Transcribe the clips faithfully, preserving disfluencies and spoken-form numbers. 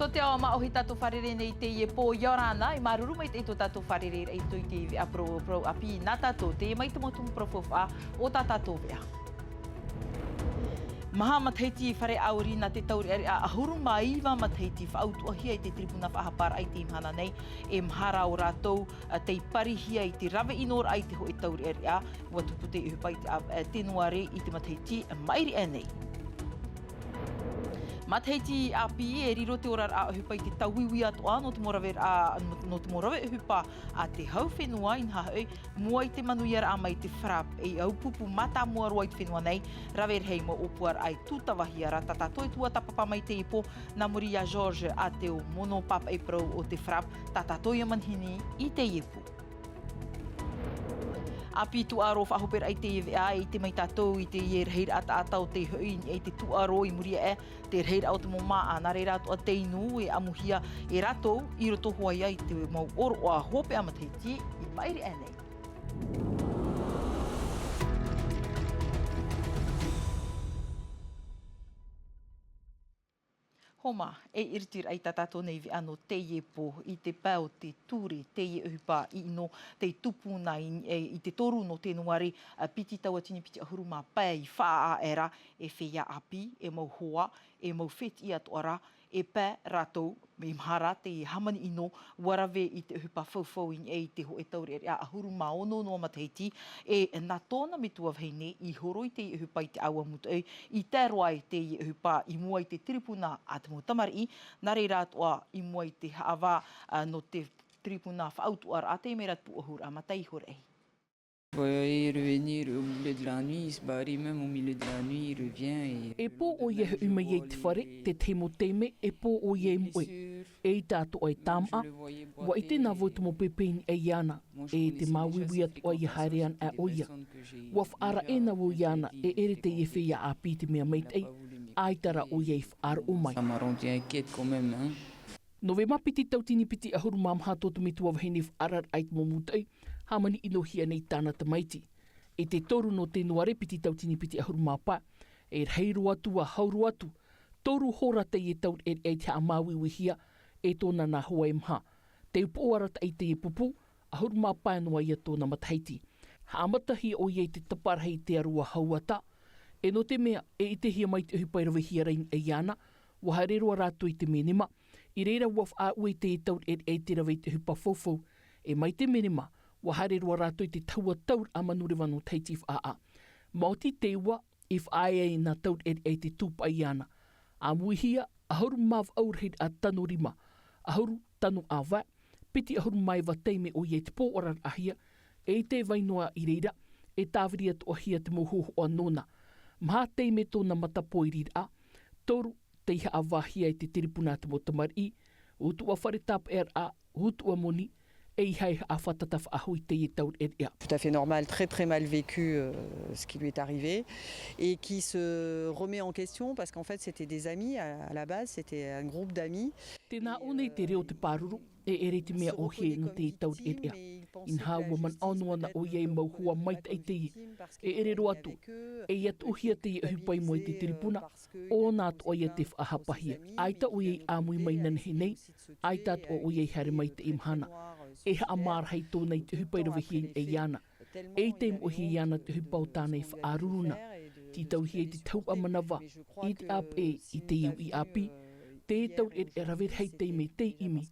Tō te ao māʻohi tātou fārerei nei teie pō, ʻia ora na, e māuruuru maitaʻi tō tātou fārerei i roto i te veʻa parau, parau ʻāpī nā tātou, teie mai te mau tumu parau faufaʻa o tā tātou veʻa. Maha matahiti fare ʻāuri nā te taureʻareʻa ʻahuru mā iva matahiti faʻautuʻahia i te tiripuna faʻahaparaʻa i teie mahana nei, e maha rā ʻo rātou, ā, tei parihia i te rave ʻinoraʻa i te hōʻē taureʻareʻa, ʻua tupu te ʻohipa i te ʻā-, ā, Tenuare i te matahiti maʻiri aʻe nei. Matahiti ʻāpī, e riro te oraraʻa ʻohipa i te tauiui atoʻa nō te mau raveraʻa, nō, nō te mau rave ʻohipa a te hau fenua, inaha hoʻi, mua i te manuiaraʻa mai te FRAPP, ei ʻāupupu mātāmua roa i te fenua nei, rave rahi mau ʻōpuaraʻa e tūtavahia ra. Tā tātou e tuatāpapa mai teie pō, nā muri iā Georges Ateo Mono, pāpaʻi parau o te FRAPP, tā tātou ia manihini i teie pō. ʻĀpī tūʻaro faʻahoperaʻa i teie veʻa, e ʻite mai tātou i teie rahiraʻa taʻata ʻo tei hoʻi i te tūʻaro i muri aʻe, te rahiraʻa o te mau māʻa, nā reira atoʻa te inu e ʻamuhia e rātou i roto hoʻi ia i te mau ʻōroʻa hopeʻa matahiti i maʻiri aʻe nei. Homa, e iritiraʻa i tā tātou nei veʻa nō teie pō, i te pae o te ture, teie ʻohipa ʻino, tei tupu na i, e, i te toru nō Tenuare, ā, piti tauatini piti ʻahuru mā pae i faʻaʻā aʻe ra, e feiā ʻāpī, e mau hoa, e mau fētiʻi atoʻa ra, e pae rātou, e maha rā te hāmani ʻino, ʻua rave i te ʻohipa faufaʻa i niʻa i te hōʻē taureʻareʻa ʻahuru mā ono noa matahiti, e nā tōna metua vahine i horo i te ʻohipa i te ʻāua mūtoʻi, i tae roa ai teie ʻohipa i mua i te tiripuna a te mau tamariʻi, nā reira atoʻa i mua i te haʻavā, ā, nō te tiripuna faʻautuʻaraʻa, teie mai rā te pūʻohuraʻa mata iho raʻi. Voyez revenir au milieu de la nuit, il se barre même au milieu de la nuit, il revient et... E pō ʻoia e hoʻi mai ai i te fare, tētahi mau taime, e pō ʻoia e moʻe. ʻEita atoʻa e tāmaʻa, ʻua ʻite na vau i te mau pēpē i niʻa iāna, e te māuiui atoʻa ʻia haere ana ʻoia. ʻUa faʻaara ʻē na vau iāna, e ʻere teie feiā ʻāpī i te mea maitaʻi, ʻaita rā ʻoia i faʻaroʻo mai. Ça m'a rendu inquiète quand même, hein. Novema piti tautini piti ʻahuru mā maha tō te metua vahine faʻaararaʻa i te mau mūtoʻi, hāmani ʻinohia nei tāna tamaiti. I te toru nō Tenuare piti tautini piti ʻahuru mā pae, e rahi roa atu, ʻua hau roa atu, toru hora teie taureʻareʻa i te haʻamāuiuihia e tōna nā hoa e maha. Tei upoʻo arataʻi teie pupu, ʻahuru mā pae noa ia tōna matahiti. Haʻamatahia ʻoia i te taparahi i te aro a Hauata, e nō te mea, e ʻitehia mai te ʻohipa i ravehia ra i niʻa iāna, ʻua haere roa rātou i te menema, i reira ʻua faʻaue i te taureʻareʻa i te rave i te ʻohipa faufaʻa, e mai te menema, ʻua haere roa rātou i te tahua tauraʻa manureva nō Tahiti faʻaʻā. Maoti te ua, i faʻaea ai nā taureʻareʻa i te tūpaʻi iāna. ʻAmuihia, ʻahuru mā vaʻu rahiraʻa tano rima, ʻahuru tano ʻāvae, piti ʻahuru mā iva taime ʻoia i te pō ʻoraraʻahia, e i te vai noa i reira, e tāviri atoʻahia te mau hōhoʻa nōna. Maha taime tōna matapōiriraʻa, toru tei haʻavāhia e te tiripuna a te mau tamariʻi, utuʻa fare tāpeʻaraʻa, utuʻa moni, ʻeiaha e haʻafātata faʻahou i teie taureʻareʻa. Tout à fait normal, très, très mal vécu, euh, ce qui lui est arrivé, et qui se remet en question, parce qu'en fait, c'était des amis, à, à la base, c'était un groupe d'amis. Tēnā ʻō nei te reo o te pāruru, e ʻere i te mea ʻōhie nō te taureʻareʻa. Inaha ʻua manaʻo noa na ʻoia e mau hoa maitaʻi teie, e ʻere roa atu, e ʻia tuʻuhia teie ʻohipa i mua i te tiripuna, ʻōna atoʻa ia tei faʻahapahia. ʻAita ʻoia i ʻāmui mai nanahi nei, ʻaita atoʻa ʻoia i haere mai i teie mahana. E haʻamārahi tōna i te ʻohipa i ravehia i niʻa iāna. E i te moʻehia iāna te ʻohipa o tāna e faʻaruru na. Tītauhia i te tahuʻa manava, i te ʻāpeʻe, i te uʻi ʻāpī, te taureʻareʻa rave rahi taime tei ʻimi,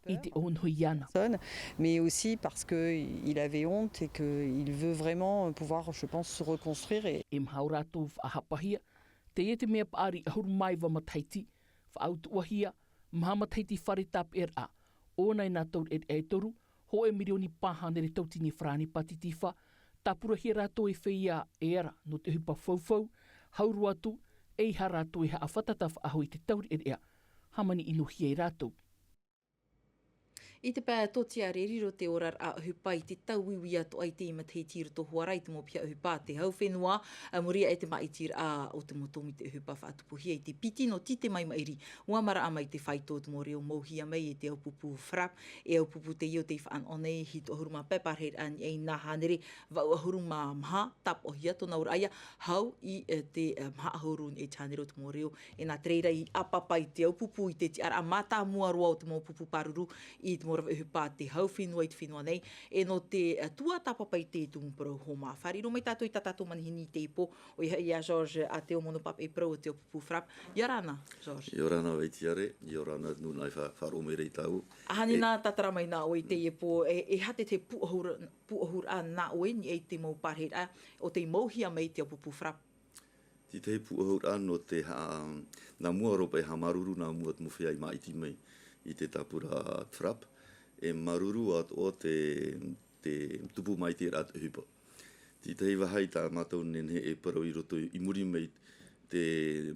i te ʻōnohi iāna. Mais aussi parce que il avait honte et que il veut vraiment pouvoir, je pense, se reconstruire et... E maha ʻo rātou faʻahapahia, teie te mea paʻari ʻahuru mā iva matahiti, faʻautuʻahia, maha matahiti fare tāpeʻaraʻa, ʻōna e nā taureʻareʻa e toru, hōʻē mirioni pae hānere tautini farāni pātitifa, tāpurahia rātou e feiā e ara nō te ʻohipa faufaʻa, hau roa atu, ʻeiaha rātou e haʻafātata faʻahou i te taureʻareʻa, hāmani ʻinohia e rātou. I te pae tōtiare, riro te oraraʻa ʻohipa i te tauiui atoʻa i te matahiti i roto hoʻi rā i te mau piha ʻohipa a te hau fenua, ā muri aʻe i te māʻitiraʻa o te mau tōmite ʻohipa faʻatupuhia i te piti nō tītī mai maʻiri. ʻUa maraʻa mai te faito o te mau reo mauhia mai e te ʻaupupu FRAPP, e ʻaupupu teie o tei faʻanaho nei, hitu ʻahuru mā pae pārahiraʻa i niʻa i nā hānere vaʻu ʻahuru mā maha, tāpaʻohia tōna auraʻa ia, hau i, e, te, e, maha ʻahuru i niʻa i te hānere o te mau reo, e nā te reira i ʻāpapa i te ʻaupupu i te tiʻaraʻa mātāmua roa o te mau pupu pāruru i te mau rave ʻohipa a te hau fenua i te fenua nei, e nō te, e, tuatāpapa i te tumu parau hōmā. Fārerei mai tātou i tā tātou manihini i teie pō, ʻoia hoʻi ia Georges Ateo, mono papaʻi parau o te ʻaupupu FRAPP. ʻIa ora na, Georges. ʻIa ora na, Vaitiare, ʻia ora na, nūnaʻa e fa-, faʻaroʻo mai ra ia tāua. ʻAhani nā tātara mai nā ʻoe i teie pō, e, e aha te, te pūʻohu-, pūʻohuraʻa nā ʻoe i niʻa i te mau pārahiraʻa o tei mauhia mai te ʻaupupu FRAPP? Te tahi pūʻohuraʻa nō te ha-, nā mua roa paʻi e haʻamāuruuru nā mua te mau feiā i māʻiti mai i te tāpura FRAPP, e māuruuru atoʻa te, te tupu maitaʻiraʻa te ʻohipa. Te tahi vāhi tā mātou nehenehe e parau i roto i muri mai te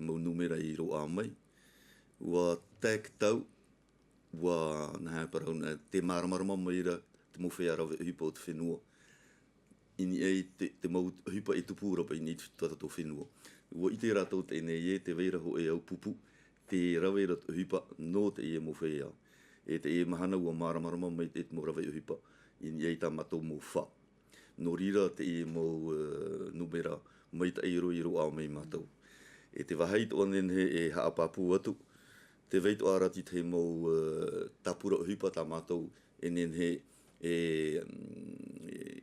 mau nūmera i roaʻa mai, ʻua tae tau, ʻua, nā hea parau na, tē māramarama mai ra te mau feiā rave ʻohipa o te fenua i niʻa i te, te mau ʻohipa e tupu ra paʻi i niʻa i tō tātou fenua. ʻUa ʻite rātou teie nei ē, tē vai ra hōʻē ʻaupupu, tē rave ra te ʻohipa nō teie mau feiā. E teie mahana ʻua māramarama mai te, te mau rave ʻohipa i niʻa i tā mātou mau fā. Nō reira teie mau, e, nūmera maitaʻi roa i roaʻa mai mātou. E te vāhi atoʻa nehenehe e haʻapāpū atu, tē vai atoʻa ra te tahi mau, e, tāpura ʻohipa tā mātou e nehenehe e, e,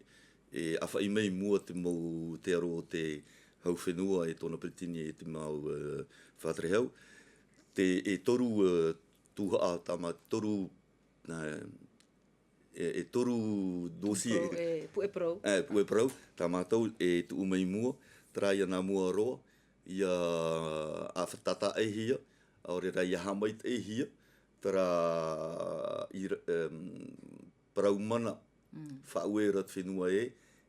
e ʻāfaʻi mai i mua te mau, te aro o te hau fenua e tōna peretiteni e te mau, e, faʻaterehau. Te, e toru, e, tuhaʻa tā mā-, toru, e, e, e toru dossier. Puʻe parau, e. E, puʻe parau, tā mātou e tuʻu mai i mua, terā ia nā mua roa, ʻia ʻāfata-, tātaʻihia, ʻaore rā ʻia haʻamaitaʻihia, terā i ra-, em, parau mana, Mm. faʻaue ra te fenua ē,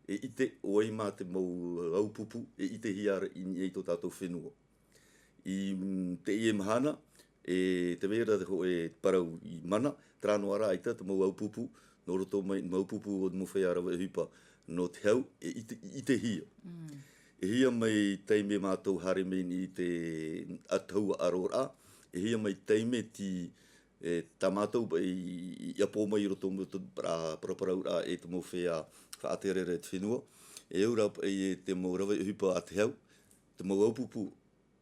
e ʻite ʻo vai mā te mau ʻaupupu, e ʻitehia ra i niʻa i tō tātou fenua. I, mm, teie mahana, e tē vai ra te hōʻē parau i mana, terā noa rā, ʻaita te mau ʻaupupu, nō roto mai, mau ʻaupupu o te mau feiā rave ʻohipa nō te hau, e ʻite, i ʻitehia. Mm. E hia mai taime mātou haere mai i te ʻatahau aroraʻa, e hia mai taime tei, e, tā mātou paʻi i, i, i ʻapo mai i roto mai tō parau, parau, parauparauraʻa e te mau feiā faʻatereraʻa te fenua. E au rā paʻi e te mau rave ʻohipa a te hau, te mau ʻaupupu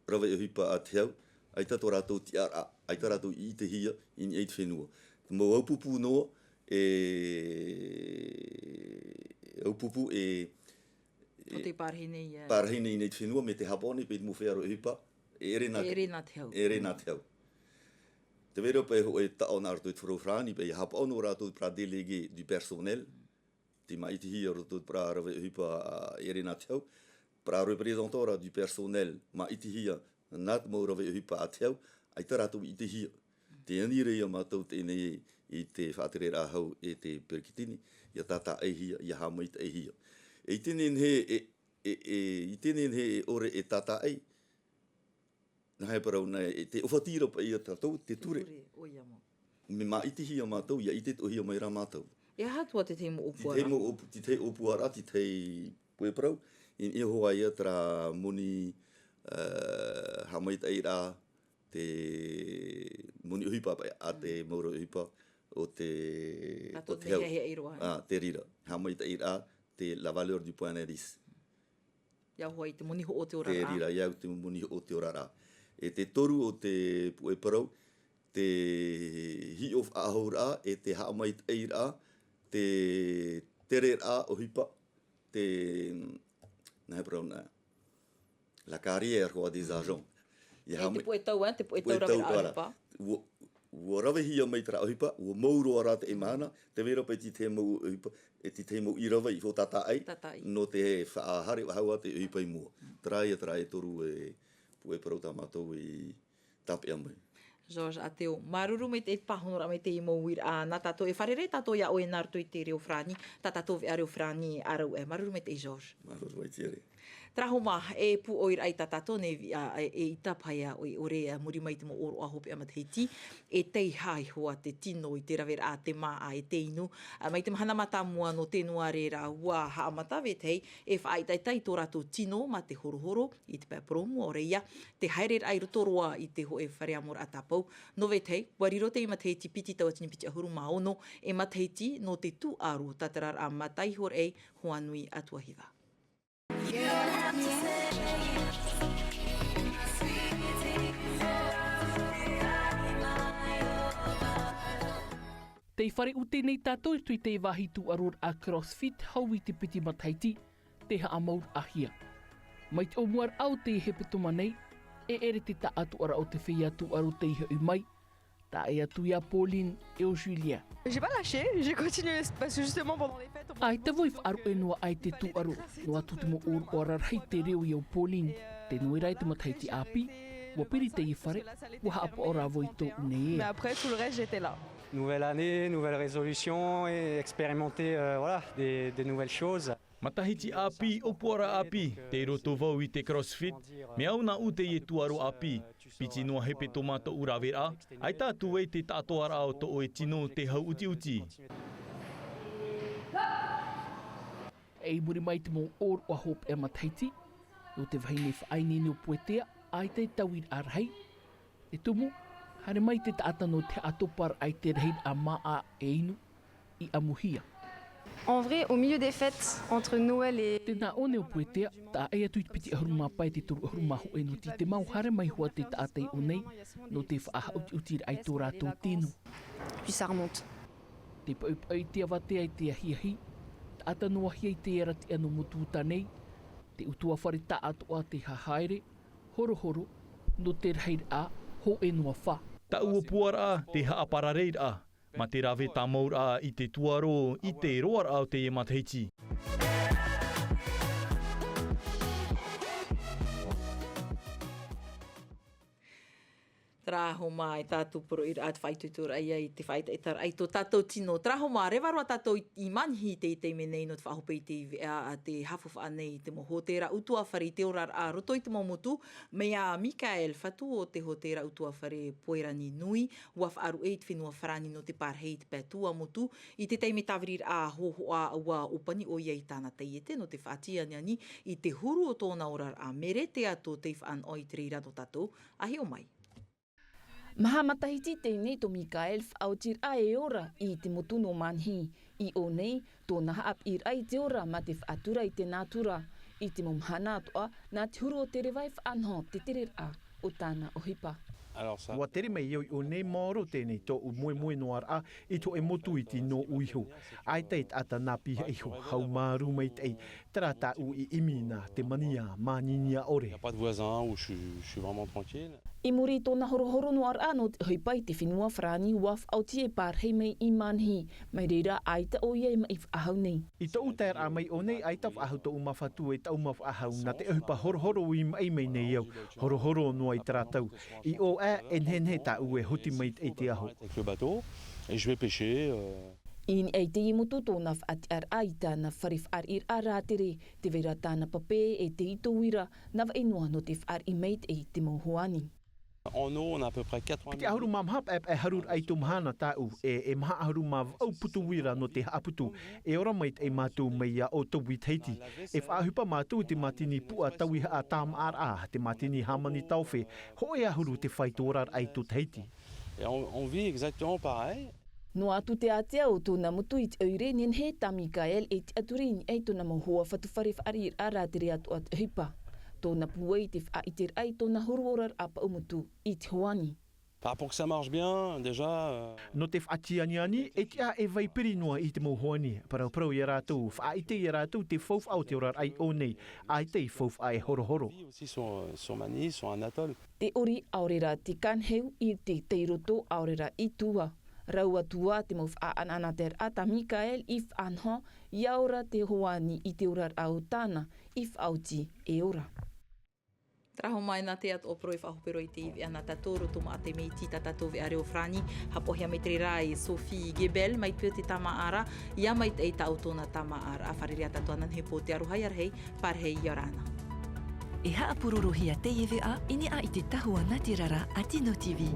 rave ʻohipa a te hau, ʻaita tō rātou tiʻaraʻa, ʻaita rātou i ʻitehia i niʻa i te fenua. Te mau ʻaupupu noa, e, ʻaupupu e, e ʻo tei pārahi nei, e, pārahi nei i niʻa i te fenua, mai te Hapani, paʻi te mau feiā rave ʻohipa, e ʻere nā, e ʻere nā te hau. E ʻere nā te hau. Tē vai ra paʻi hōʻē taʻo nā roto i te parau farāni, paʻi ʻia haʻapaʻo noa rātou te parau délégué du personnel, tei māʻitihia i roto i te parau rave ʻohipa, ā, e ʻere nā te hau. Parau représentant rā du personnel, māʻitihia nā te mau rave ʻohipa a te hau, ʻaita rātou i ʻitehia. Tē ani ra ia mātou teie nei i te faʻatereraʻa hau e te peretiteni, ʻia tātaʻihia, ʻia haʻamaitaʻihia. E i teie nei, e, e, e, i teie nei e ʻore e tātaʻi, nā hea parau na, e te ʻōfati ra paʻi ia tātou, te ture. Te ture, ʻoia mau. Mea māʻitihia mātou, ʻia ʻite atoʻahia mai rā mātou. E aha atoʻa te tahi mau ʻōpuaraʻa? Te tahi mau ʻōpu-, te tahi ʻōpuaraʻa, te tahi puʻe parau, i niʻa hoʻi ia terā moni, ā, haʻamaitaʻiraʻa, te moni ʻohipa paʻi, a te mau rave ʻohipa o te, tātou o te hau. Tātou nei e hiʻo roa. Ā, te reira. Haʻamaitaʻiraʻa, te la valeur du point d'indice. ʻIa au hoʻi te moni hoʻo o te oraraʻa. Te reira, ʻia au te moni hoʻo o te oraraʻa. E te toru o te puʻe parau, te hiʻo faʻahouraʻa, e te haʻamaitaʻiraʻa, te tereraʻa ʻohipa, te, nā hea parau na, la carrière, quoi, des agents. ʻIa haʻamai-, te puʻe tau, ā, te puʻe tau, puʻe tau raveraʻa ʻohipa. ʻUa, ʻua ravehia mai terā ʻohipa, ʻua mau roa rā teie mahana, tē vai ra paʻi te tahi mau ʻohipa, e te tahi mau i rave i hō tātaʻi, tātaʻi, nō te faʻahaere faʻahou ā te ʻohipa i mua. Terā ia, terā e toru e puʻe parau tā mātou i tāpeʻa mai. Georges Ateo, māuruuru maitaʻi i te pāhonoraʻa mai i teie mau uiraʻa nā tātou, e fārerei tātou iā ʻoe nā roto i te reo farāni, tā tātou veʻa reo farāni ʻāraʻuaʻe. Māuruuru maitaʻi, Georges. Māuruuru maitaʻi, Thierry. Tarahu mā, e pūʻoi raʻa i tā tātou nei viʻa, e, e ʻita paha ʻoe, ʻore, ā, muri mai i te mau ʻōroʻa hopeʻa matahiti, e tei hāiho ā te tino i te raveraʻa, te māʻa, e te inu. Ā, mai te mahana mātāmua nō Tenuare ra, ʻua haʻamata vetahi e faʻaʻetaʻeta i tō rātou tino mā te horohoro i te pae porōmu, ʻaore ia, te haereraʻa i roto roa i te hōʻē fare amoraʻa tāpau. Nō vetahi, ʻua riro teie matahiti piti tauatini piti ʻahuru mā ono, e matahiti nō te tūʻaro tātararaʻa mataʻiho raʻa, hoanui atu ā hiva. Tei fare ʻūtē nei tātou i roto i te vāhi tūʻaroraʻa CrossFit, hau i te piti matahiti, tē haʻamauraʻahia. Mai te ʻōmuaraʻa o te hepetoma nei, e ʻere te taʻatoʻaraʻa o te feiā tūʻaro tei hoʻi mai, tae atu ia Pauline e ʻo Julia. J'ai pas lâché, j'ai continué parce que justement pendant les fêtes, on... ʻAita vau i faʻaruʻe noa aʻe i te tūʻaro, noa atu te mau ʻōroʻa rarahi tei riro iā Pauline. Tē nui ra i te matahiti ʻāpī, ʻua piri teie fare, ʻua haʻapaʻo rā vau i tōʻu nei ea. Mais après, tout le reste, j'étais là. Nouvelle année, nouvelles résolutions et expérimenter, euh, voilà, des, des nouvelles choses. Matahiti ʻāpī, ʻōpuaraʻa ʻāpī, tei roto vau i te CrossFit, mea au nāʻu teie tūʻaro ʻāpī, piti noa hepetoma tōʻu raveraʻa, ʻaita atu ai te taʻatoʻaraʻa o tō ʻoe tino tē hau ʻutiʻuti. I muri mai i te mau ʻōroʻa hopeʻa matahiti, nō te vahine faʻaineine o Poetea, ʻaita e tauiraʻa rahi, e tumu, haere mai te taʻata nō te haʻatoparaʻa i te rahiraʻa māʻa e inu, i ʻamuhia. En vrai, au milieu des fêtes, entre Noël et... Tē nā ʻō nei ʻo Poetea, taʻa ʻē atu i te piti ʻahuru mā pae i te toru ʻahuru mā hōʻē nō Tītema, haere mai hoʻi te taʻata i ʻō nei, nō te faʻahaʻutiʻutiraʻa i tō rātou tino. Puis ça remonte. Te poʻipoʻi, te avatea, te ahiahi, taʻata noa hia i te arataʻi nō Motu Uta nei, te ʻutuāfare taʻatoʻa tē hahaere, horohoro, nō te rahiraʻa hōʻē noa fā. Taʻu ʻōpuaraʻa, te haʻaparareiraʻa, mā te rave tāmauraʻa i te tūʻaro i te roaraʻa o teie matahiti. Tarahu mā, e tātou poroʻi ra te faʻaitoito ra ia i te faʻaʻetaʻetaraʻa i tō tātou tino. Tarahu mā, reva roa tātou i, i Manihi i teie taime nei nō te faʻahope i te veʻa a te haʻafaʻafaʻa nei i te mau hōtēra ʻutuāfare i te oraraʻa roto i te mau motu, mai iā Michael Fatu o te hōtēra ʻutuāfare Poerani Nui, ʻua faʻaruʻe i te fenua Farāni nō te pārahi i te pae tuamotu, i te taime tāviriraʻa hōhoʻa ʻua ʻōpani ʻoia i tāna taiete nō te faʻatianiani i te huru o tōna oraraʻa. Mere Teato tei faʻanaho i te reira nō tātou, ʻa hiʻo mai. Maha matahiti teie nei tō Michael faʻaotiraʻa e ora i te motu nō Manihi. I ʻō nei, tōna haʻapiʻiraʻa i te ora mā te faʻatura i te nātura. I te mau mahana atoʻa, nā te huru o te reva e faʻanaho te tereraʻa o tāna ʻohipa. Alors ça. ʻUa tere mai au i ʻō nei, maoro teie tōʻu moemoe noa raʻa i te hōʻē motu iti nōʻu iho. ʻAita e taʻata nā piha iho, haumārū maitaʻi, terā tāʻu i ʻimi nā te mania, māninia ʻore. Il y a pas de voisin où je suis, je suis vraiment tranquille. I muri i tōna horohoro noa raʻa nō te ʻohipa i te fenua Farāni, ʻua faʻaoti e pārahi mai i Manihi, mai reira ʻaita ʻoia e maʻi faʻahou nei. I tōʻu taeraʻa mai ʻō nei, ʻaita faʻahou tōʻu māfatu e taʻu mā faʻahou, nā te ʻohipa horohoro i maʻi mai nei au, horohoro noa i terā tau. I ʻō aʻe, e nehenehe tāʻu e hoti maitaʻi i te aho. Avec le bateau, et je vais pêcher, euh. I niʻa i teie motu tōna faʻatiʻaraʻa i tāna fare fāriʻiraʻa rātere, tē vai ra tāna pape e te ito uira, nā vaʻi noa nō te fāriʻi maitaʻi i te mau hoani. En eau, on a à peu près quatre-vingt mille. Piti ʻahuru mā maha paʻepaʻe haru raʻa i tō mahana tāʻu, e, e maha ʻahuru mā vaʻu putu uira nō te haʻaputu, e ora maitaʻi mātou mai iā ʻoutou i Tahiti. E faʻaʻohipa mātou i te mātini puʻa tauihaʻa tāmāʻaraʻa, te mātini hāmani taofe, hōʻē ʻahuru te fāito oraraʻa i tō Tahiti. Et on, on vit exactement pareil. Noa atu te ātea o tōna motu i te ʻoire, nehenehe tā Michael e tiʻaturi i niʻa i tōna mau hoa fatu fare fāriʻiraʻa rātere atoʻa te ʻohipa. Tōna pūai i te faʻaʻiteraʻa i tōna huru oraraʻa paʻumotu i te hoani. Bah, pour que ça marche bien, déjà, euh. Nō te faʻatianiani, e tiʻa e vai piri noa i te mau hoani, parauparau iā rātou, faʻaʻite iā rātou te faufaʻa o te oraraʻa i ʻō nei, ʻaita i faufaʻa e horohoro. Aussi sur, sur Manille, sur un atoll. Te ʻori ʻaore rā te kanaheu, i te tei roto ʻaore rā i tua. Rau atu ā te mau faʻaʻanaʻanateraʻa tā Michael i faʻanaho, ʻia ora te hoani i te oraraʻa o tāna i faʻaoti e ora. Tarahu mā, nā te atoʻa poro e faʻahope roa i te veʻa nā tātou roto maʻa te mea iti tā tātou veʻa reo Farāni, haʻapaʻohia mai te reira e Sophie Gebel, mai te peu te tāmāʻaraʻa, ʻia maitaʻi tāʻu tōna tāmāʻaraʻa, fārerei ā tātou ananahi pō te aroha ʻia rahi, pārahi ʻia ora na. E haʻapurorohia teie veʻa i niʻa i te tahua nātirara a Tino TV.